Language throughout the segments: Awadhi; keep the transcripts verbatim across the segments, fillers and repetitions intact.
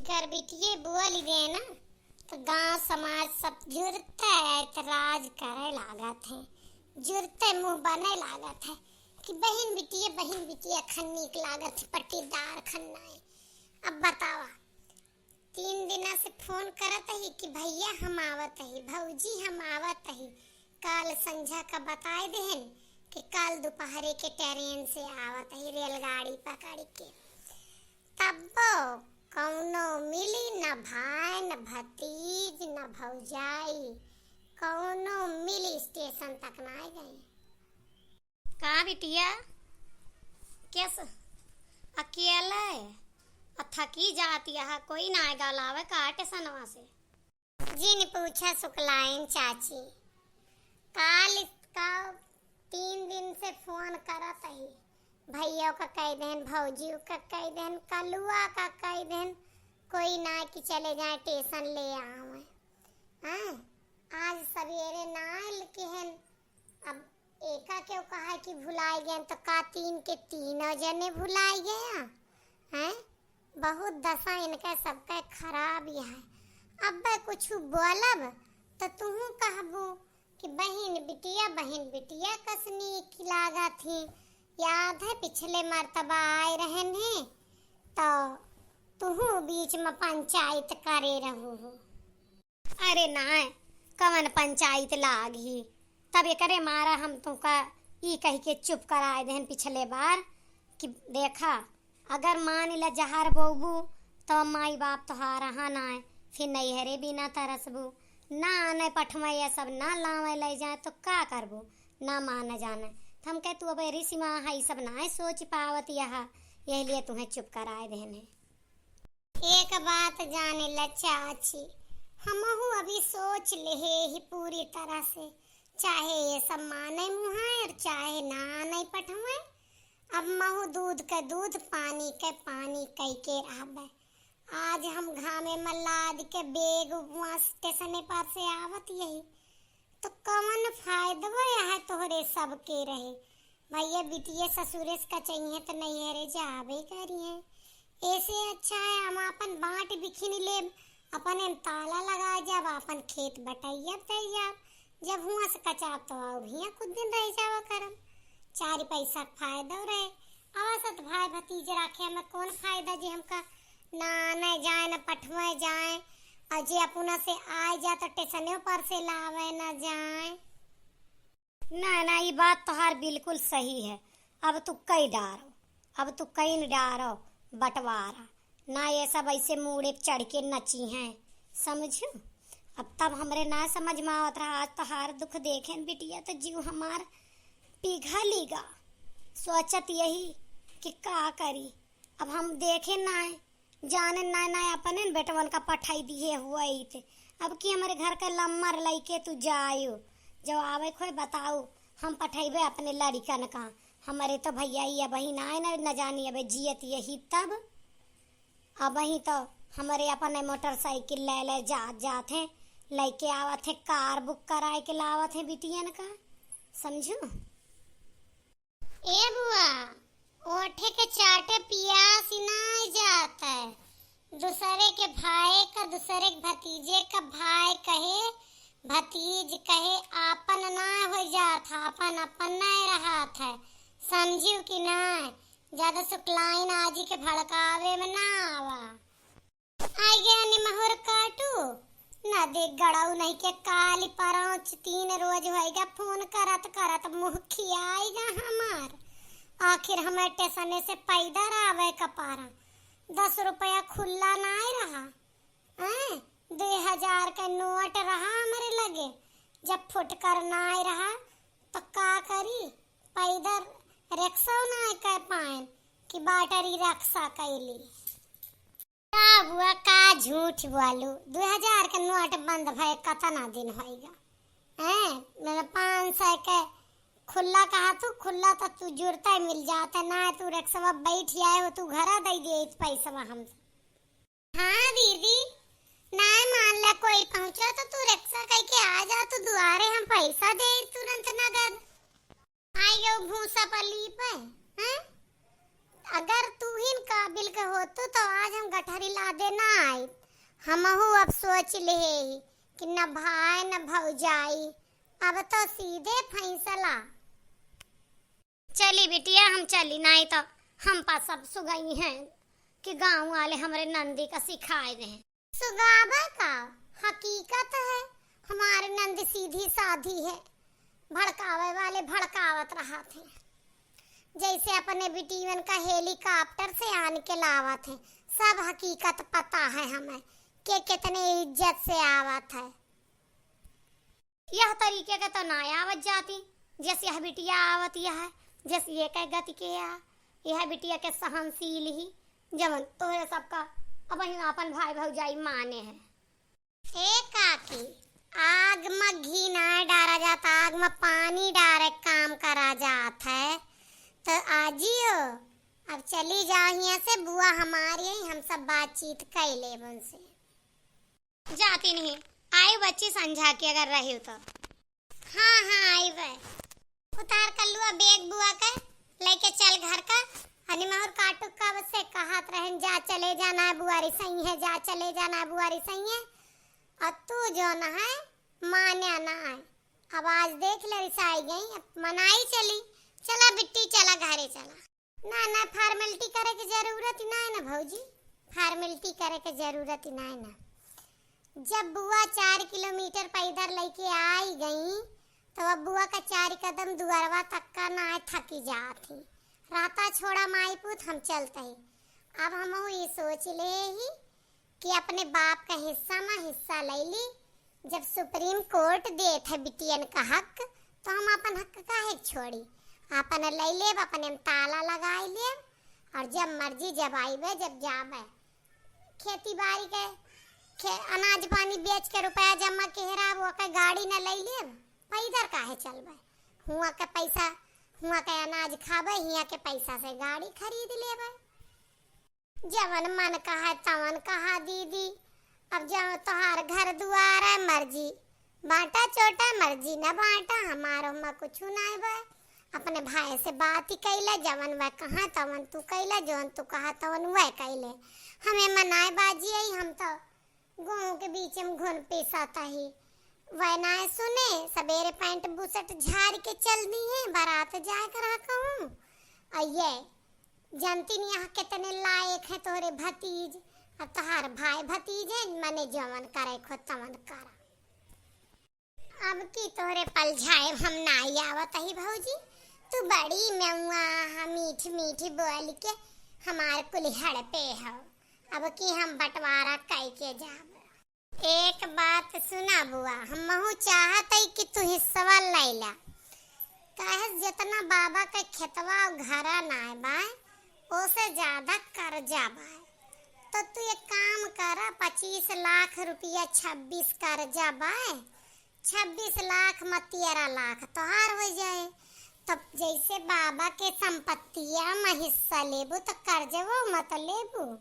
कर बिटिये बोल दे ना, तो गांव समाज सब जुरते ऐतराज करे लागत है, जुरते मुंह बने लागत है कि बहिन बिटिये, बहिन बिटिये खन नीक लागत है, पट्टीदार खन नाय। अब बतावा, तीन दिना से फोन करत ही कि भैया हम आवत ही, भौजी हम आवत ही। काल संझा का बताए देहन कि काल दोपहरे के ट्रेन से आवत ही, रेलगाड़ी पकड़ के। तब्बो कौनो मिली, न भाई, न भतीज, न भौजाई, कौनो मिली स्टेशन तक ना गई। का बिटिया, कैस अकेले अ थकी जात यहा, कोई ना गलावे का टेसनवा से? जिन पूछा सुकलाइन चाची, काल का तीन दिन से फोन करत ही, भैया का कह देन, भौजी का कह देन, कलुआ का कह देन, कोई ना कि चले जाए टेसन ले आवे। हाँ, आज सवेरे ना लिखे हन, अब एका केहू कहा कि भुलाए गए, तो का तीन के तीनों जने भुलाए गया हैं? बहुत दशा इनका सबका खराब ही है। अब कुछ बोलब तो तुहू कहबू कि बहिन बिटिया, बहिन बिटिया कस नीक लागत ही। याद है पिछले मर्तबा आए रहन ही तो तुहू बीच में पंचायत करे रहू हो। अरे नाय, कवन पंचायत लाग ही? तब एकरे मारा हम तुमका ई कह के चुप कराए देहन पिछले बार कि देखा, अगर मान ला जहर बोबू, तो माई बाप तोहार रहा नाय, फिर नैहरे भी ना तरसबू, ना आने पठवे, ये सब ना लावे ले जाए, तो का करबू? ना मान जाने। तो हम कहे, तू अब रिसिमा है, ई सब ना सोच पावत यहा, यही लिए तुम्हें चुप कराए देहन है। एक बात जाने ला चाची, हमहू अभी सोच लेहे ही पूरी तरह से, चाहे ये सब माने मुहाए और चाहे ना नहीं पठवे। अब महू दूध के दूध, पानी के पानी कई के रहबे। आज हम घामे में लाद के बेग वहाँ स्टेशने पर से आवत यही, तो कवन फायदा है तोहरे सबके रहे? भैया बिटिया ससुरे से कचइहें त नैहरे जाबे करिहें। ऐसे अच्छा है हम आपन बाँट बिखिन लेब, अपने में ताला लगा जाब, आपन खेत बटैया पे जाब। जब हुआं से कचाब तो आओ भैया कुछ दिन रह जावा करम, चार पैसा के फायदा रहे। अवसत भाई भतीजे राखे में कौन फायदा जे हमका ना आने जाए, ना पठवे जाए, और जे अपना से आए जाए तो टेशने पर से लावे ना जाए। ना, ना, ई बात तोहार बिल्कुल सही है। अब तू कई डारो, अब तू कई न डारो बंटवारा। ना, ये सब ऐसे मूड़े पे चढ़ के नची हैं, समझू? अब तब हमरे ना समझ में आवत रहा, आज तोहार दुख देखेन बिटिया, तो जीव हमार पिघली गा। सोचत यही कि का करी, अब हम देखे ना है, जाने ना, ना अपने न बेटवन का पठाई दिए हुए थे। अब की हमरे घर के लम्मर लइके तू जायो, जब आवे खोए बताऊ, हम पठैबे अपने लड़िकन का। हमरे तो भैया ई अबही ना आए न, न जानी अबे जियत यही तब। अबही तो हमरे अपने मोटरसाइकिल ले ले जात, जात हैं, लइके आवत हैं, कार बुक कराए के लावत हैं बिटियन का, समझू? ए बुआ, ओठे के चाटे पियास ही ना जात है। दूसरे के भाई का, दूसरे के भतीजे का भाई कहे, भतीज कहे, आपन ना हो जात है, आपन, अपन ना रहत है। समझियो कि ना? ज्यादा सुकलाइन आजी के भड़कावे में ना आवा। आइगे निमहुर काटू, ना देख गड़ाऊ नहीं के काली परौच तीन रोज होइगा फोन करत करत मुँह खियाइगा हमार। आखिर हमें टेशने से पैदर आवे का पारा, दस रुपया खुल्ला नाय रहा, हैं? दुई हजार के नोट रहा हमरे लगे, जब फुटकर नाय रहा तो का करी, पैदर रिक्शा नाय कर पाएन कि बाटरी रिक्शा कैली। का बुआ, का झूठ बोलू? दू हजार के नोट बंद भए कतना दिन होइगा? हैं? मैंने पाँच सौ के खुल्ला कहा तू, खुल्ला तो तू जुरता मिल जाता, ना तू रिक्शा बैठ आए हो, तू घरा दे दे इस पैसा हम। हाँ दीदी, ना मान ला कोई पहुँचा तो तू रिक्शा कह के आ जा, तू दुआरे हम पैसा दे तुरंत नगद। आयो भूसा पली पे, हैं? अगर तू ही काबिल के होतू तो आज हम गठरी लादे ना आइत। हमहू अब सोच लिहे ही कि न भाई न भौजाई, अब तो सीधे फैसला। चली बिटिया, हम चली, नाहीं तो हम पा सब सुगई हैं कि गाँव वाले हमरे नंदी का सिखाए दें। सुगावे का, हकीकत है, हमार नंद सीधी साधी है, भड़कावे वाले भड़कावत रहत हैं। जैसे अपने बिटियन का helicopter से आन के लावत हैं, सब हकीकत पता है हमें, के कितने इज्जत से आवत है। यह तरीके के तो ना आवत जाती, जस यह बिटिया आवत यह, जस ये कह गति के आ, यह बिटिया के सहनशील ही, जवन तोहरे सबका अब ही आपन भाई भौजाई माने है। ए काकी, आग में घी ना डारा जात, आग में पानी डारे काम करा जात है। तो आजियो, अब चली जाओ हियाँ से, बुआ हमारी है, हम सब बातचीत कर लेब उनसे। जाती नहीं, आई बच्ची संझा के अगर रही तो। हाँ, हाँ, आई बे। उतार कर लुआ बैग बुआ के, लेके चल घर का। अनि महुर काटू कब से कहत रहन, "जा चले जाना है बुआरी सही है, जा चले जाना है बुआरी सही है।" और तू जो न है, मान्या ना आए। अब आज देख ले, रिसाई गई, अब मनाई चली। चला बिट्टी, चला घरे चला। ना, ना, formality करे के जरूरत ही ना है ना भौजी, formality करे के जरूरत ही ना है ना। जब बुआ चार किलोमीटर पैदल लेके आई गई, तो अब बुआ का चार कदम दुआरवा तक का ना थकी जात ही। रहता छोड़ा माई पूत, हम चलते ही। अब हम ये सोच ले ही कि अपने बाप का हिस्सा में हिस्सा ले ली। जब Supreme Court देत है बिटियन का हक, तो हम अपन हक काहे छोड़ी? अपन ले लेब, अपने में ताला लगाई लेब, और जब मर्जी जब आईबे, जब जाबे। खेती बाड़ी के खे-, अनाज पानी बेच के रुपया जमा केहराब, ओके गाड़ी न ले लेब, पैदल काहे चलबे? हुआ के पैसा, हुआ के अनाज खाबे, हिया के पैसा से गाड़ी खरीद लेबे। जवन मन कहा तवन कहा दीदी, अब जब तोहार घर दुआर है, मर्जी बांटा चोटा, मर्जी न बांटा, हमार ओमा कुछु नाय बा। अपने भाई से बात ही कैला, जवन वह कहा तवन तू कैला, जवन तू कहा तवन वह कैले। हमें मनाए बाजी आई, हम तो गेहूं के बीच में घुन पीसत ही। वह नाय सुने, सबेरे पैंट बुशर्ट झाड़ के चल दी है, बारात जाए के रह कहूँ। और ये जनती नहीं यहाँ कितने लायक है तोहरे भतीज, अब तोहार भाई भतीज है, मने जवन करे खो तवन करा। अब की तोहरे पलझाए हम नाई आवत ही भौजी, तू बड़ी मेउआ हा, मीठ मीठ बोल के हमार कुल हड़पे हो। अब की हम बंटवारा कई के जाब। एक बात सुना बुआ, हमहू चाहत ही कि तू हिस्सवा लैला, काहे जितना बाबा के खेतवा और घरा नाय बाय, ओसे ज्यादा कर्जा बाय। तो तू एक काम करा, पच्चीस लाख रुपया छब्बीस कर्जा बाय, छब्बीस लाख में तेरह लाख तोहार हो जाए। तब जैसे बाबा के संपत्तिया में हिस्सा लेबू तो कर्जवो मत लेबू,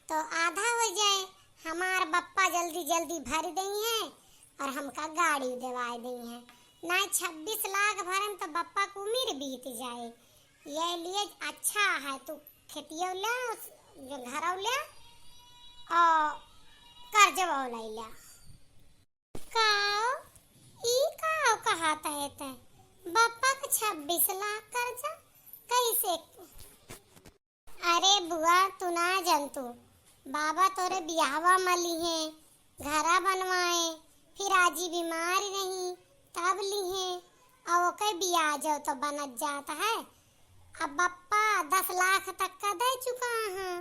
तो आधा हो जाए। हमार बप्पा जल्दी जल्दी भर देई हैं और हमका गाड़ी देवाए देई हैं। ना छब्बीस लाख भरम तो बप्पा को उम्र बीत जाए। ये लिए अच्छा है तू खेतियो ले, जो घरौ ले और कर्जवो ले ले। काओ, ई काओ कहत है ते? बप्पा के छब्बीस लाख कर्जा कैसे? अरे बुआ, तू ना जनतू, बाबा तोरे बियाहवा में लिहे, घरा बनवाए, फिर आजी बीमार रही, तब लिहे, और ओके बियाह जो तो बनत जात है। अब बप्पा दस लाख तक का दे चुका है,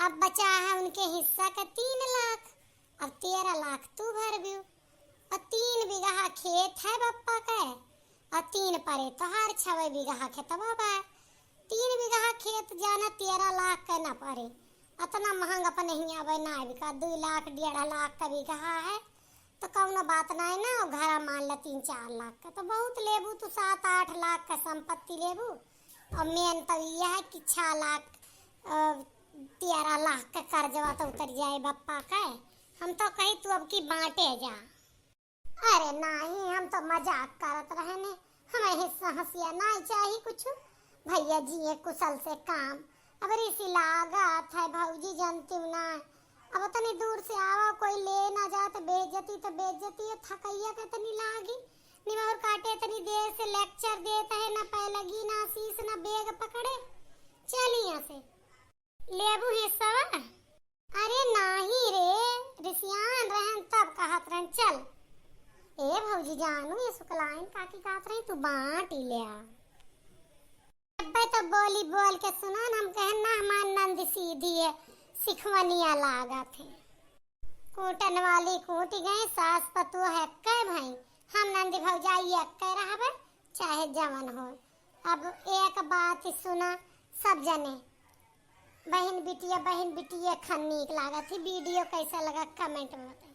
अब बचा है उनके हिस्सा का तीन लाख। अब तेरह लाख तू भरब्यू। और तीन बीघा खेत है बप्पा के, और तीन परे तोहार, छवे बीघा खेतवा बा। तीन बीघा खेत जाना तेरह लाख के ना परे। अतना महंग अपने हियाँ बे ना बिका, दू लाख डेढ़ लाख का बीघा है, तो कौनो बात ना है ना। घरा मान ले तीन चार लाख का, तो बहुत लेबू तू, सात आठ लाख का संपत्ति लेबू। और मेन तो यह है कि छह लाख, अ, तेरह लाख का कर्जवा तो उतर जाए बप्पा का। हम तो कही तू अब की बांटे जा। अरे नाही, हम तो मजाक करत रहने, हमें हिस्सा हंसिया नाही चाही कुछ। भैया जिए कुशल से काम, अब रिसी लागत है भौजी, जानती हूँ ना। अब तनी दूर से आवा, कोई ले ना जाए तो बेइज्जती तो बेइज्जती है, थकैया के तनी लागी। निमौर काटे तनी देर से लेक्चर देत है, ना पैर लगी, ना शीश, ना बैग पकड़े। चल यहाँ से। लेबू हिस्सा? अरे नाही रे, रिसियान रहन तब कहत रहन चल। ए भौजी जानू, ये सुकलाइन काकी कहत रही तू बाँट ही ले आ। अब्बे तो बोली बोल के सुनन, हम कहन ना हमार नंद सीधी है, सिखवनिया लागत है। कूटन वाली कूट गए, सास पतोह है कै भाई, हम नंद भौजाई एक कै रहबे, चाहे जवन हो। अब एक बात सुना सब जने, बहिन बिटिया, बहिन बिटिया खन नीक लागत ही। वीडियो कैसा लगा कमेंट में बताइए।